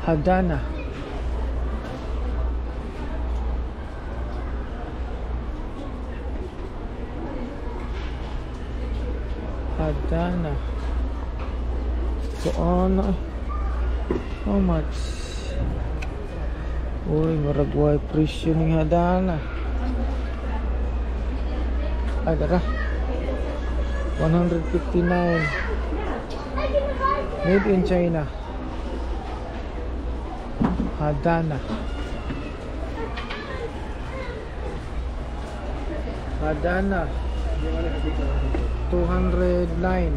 Hadana. Hadana. So on, how much? Uy, maragway presyo ning Hadana. Ay, dara. 159. Made in China. Hadana. Hadana. 209.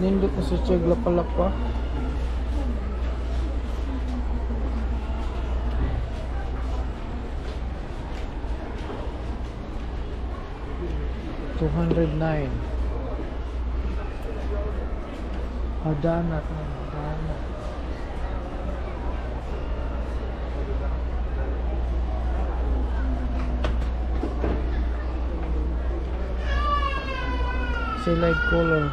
Nindot na sa Cheg Lapa-Lapa. 209. Hadana, Hadana. Select color.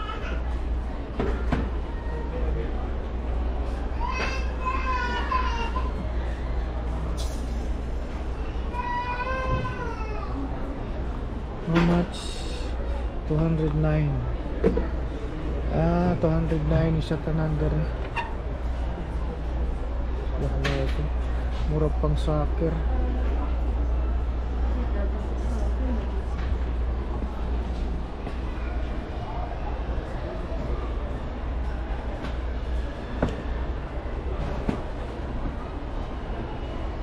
How much? 209. Ah, 209 siya tanan dere. Wala ito. Mura pang soccer.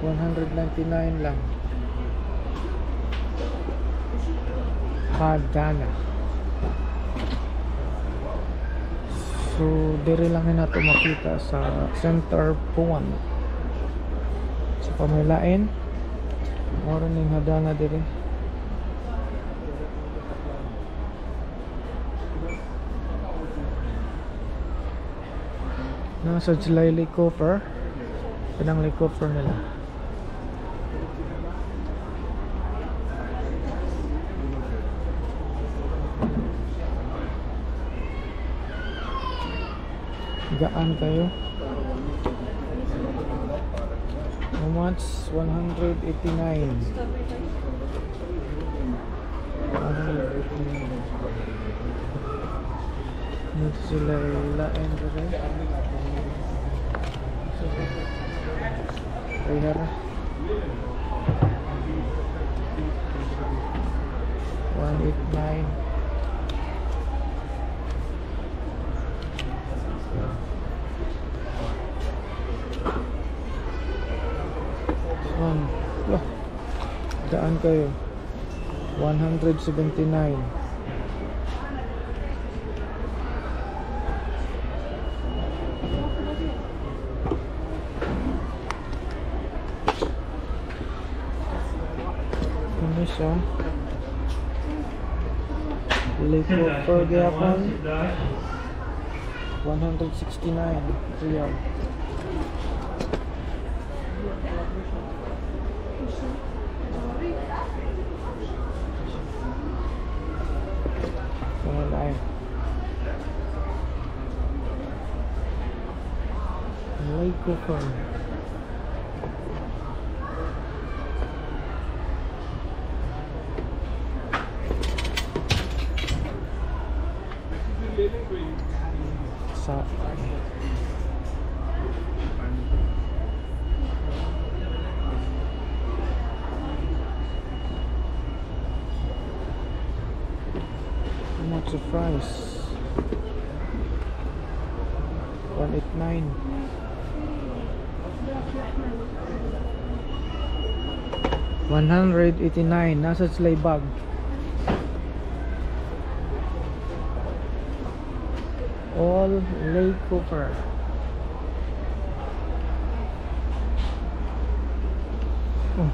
199 lang. Hadana. So dire lang ni nato makita sa Center Point sa Pamilain. Moro ning Hadana dire. Nasa Lee Cooper. Pinang Lee Cooper nila. Gaan kayo. How much? 189. 189. Dito sila ilain dito. Rihara. 189. Lah, daan kayo. 179. Ano siya? Lee Cooper gyapon. 169 real. Lee Cooper. Sa how much the price? 189. 189. Nasa sleigh bag. All Lee Cooper. Oh,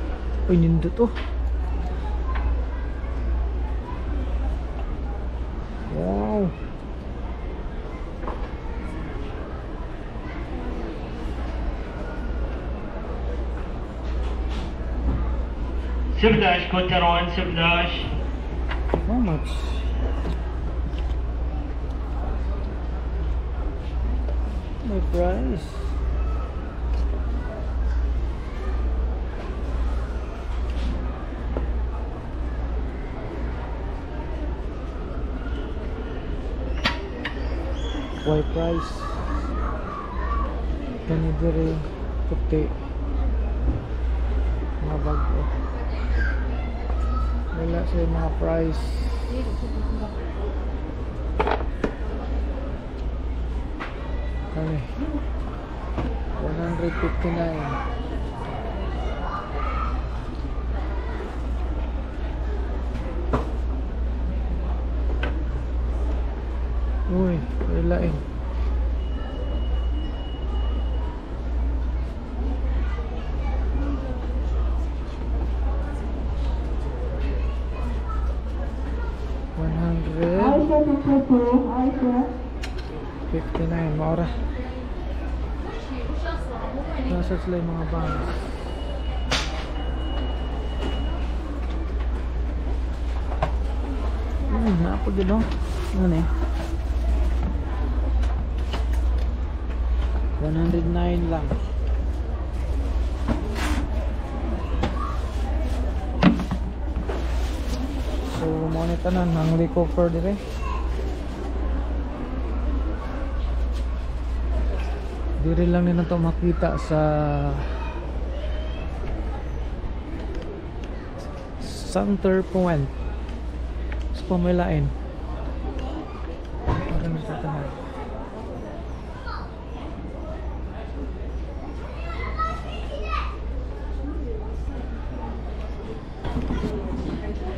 uy, nindot oh. Wow. Sibdash, Kotaron, Sibdash. How much? May price. Why price? Kani diri puti. Mga bago. Wala sa mga price. Kani 159. Uy, wala eh. 159, maora. Nasa sila yung mga bags. Napod yun, no? Ano eh? 109 lang. So, mo ni tanan ang Lee Cooper dire. Dire lang nila to makita sa Center Point sa Pamilaen. Para na sa tanan.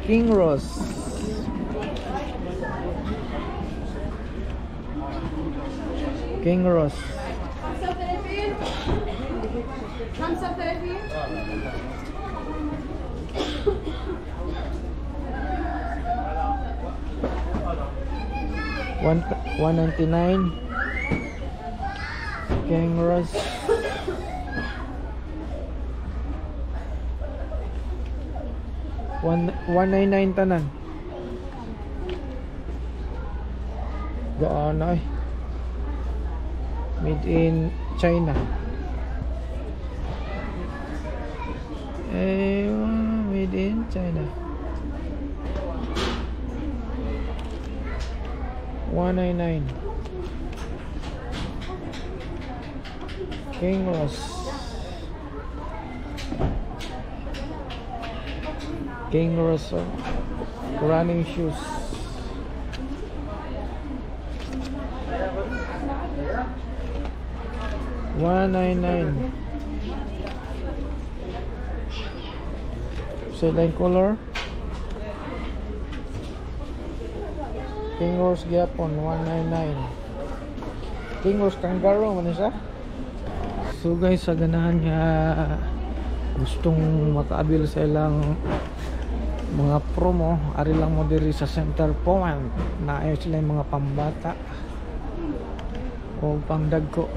King Ross. King Ross. 35 35. 199. King Ross. 199 tanan. Gaano eh. Made in China. Eh, made in China. 199. King Ross. King Ross running shoes. 199. Sila yung color. King Ross gyapon 199. King Ross kangaroo man siya. So guys, sa ganahan nga gustong makaabil sa ilang mga promo, ari lang mo diri sa Center Point. Naay sila yung mga pambata o pangdagko.